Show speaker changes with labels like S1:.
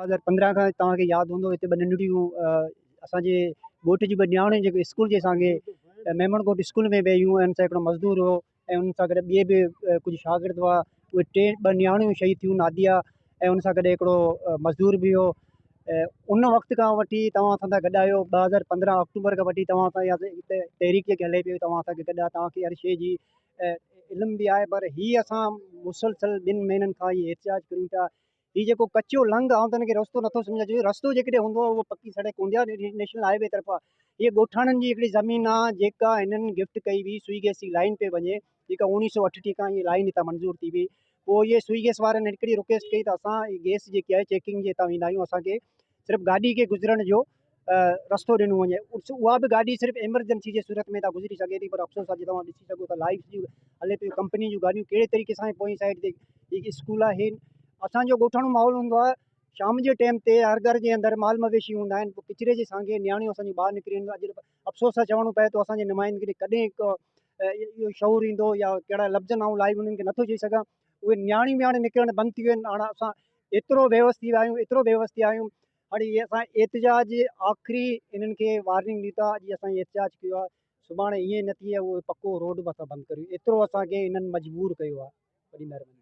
S1: 2015 کان توهان کي ياد هوندو هتي ٻه ننڍڙيون اسان جي ڳوٺ جون ٻه نياڻيون جيڪي اسڪول جي سانگي ميمڻ ڳوٺ اسڪول ۾ ويون ۽ ان سان هڪڙو مزدور هو ۽ ان سان گڏ ٻئي به ڪجهه شاگرد هئا اهي ٽي ٻه نياڻيون شهيد ٿيون ناديا ۽ ان سان گڏ هڪڙو مزدور به هو ان وقت کان وٺي توهان اسان سان گڏ آهيو 2015 آڪٽوبر کان وٺي توهان سان اها تحريڪ جيڪي هلي پئي توهان اسان کي گڏ آهي توهان کي هر شيء جي علم به آهي پر هي اسان مسلسل ٻن مهينن کان هي احتجاج ڪريون پيا هي جيڪو ڪچو لنگهه آئون ته هن کي رستو نٿو سمجهان ڇو جو رستو جيڪڏهن هوندو اهو پڪي سڙڪ هوندي آهي نيشنل هاء وي طرفان هي ڳوٺاڻن جي هڪڙي زمين آهي جيڪا هنن گفٽ ڪئي هئي سوئي گيس جي لائين پئي وڃي جيڪا 1938 کان هي لائين هتان منظور ٿي هئي پوء اهي سوئي گيس وارن هڪڙي رڪويسٽ ڪئي ته اسان هي گيس جيڪي آهي چيڪنگ جي هتان ويندا آهيون اسانکي صرف گاڏي کي گذرڻ جو رستو ڏنو وڃي اها به گاڏي صرف ايمرجنسي جي صورت ۾ هتان گذري سگهي ٿي پر افسوس آهي توهان ڏسي سگهو ٿا لائيو جي هلي پيو ڪمپني جون گاڏيون ڪهڙي طريقي سان پوئين سائيڊ تي هي اسڪول آهي اسانجو ڳوٺاڻو ماحول هوندو آهي شام جي ٽائيم تي هر گهر جي اندر مال مويشي هوندا آهن پوء ڪچري جي سانگي نياڻيون اسانجون ٻاهر نڪري وينديون اڄ افسوس سان چوڻو پئي ٿو اسانجي نمائندگي ڪڏهن اهو شعور ايندو يا ڪهڙا لفظ آئون لائيو انهن کي نٿو چئي سگهان اهي نياڻيون به هاڻي نڪرڻ بند ٿي ويون آهن هاڻي اسان ايترو بيوس ٿي ويا آهيون ايترو بيوس ٿي ويا آهيون هاڻي هي اسان احتجاج آخري انهن کي وارننگ ڏيون ٿا اڄ اسان احتجاج ڪيو آهي سڀاڻي ائين نه ٿئي اهو پڪو روڊ به اسان بند ڪريون ايترو اسان کي انهن مجبور ڪيو آهي وڏي مهرباني.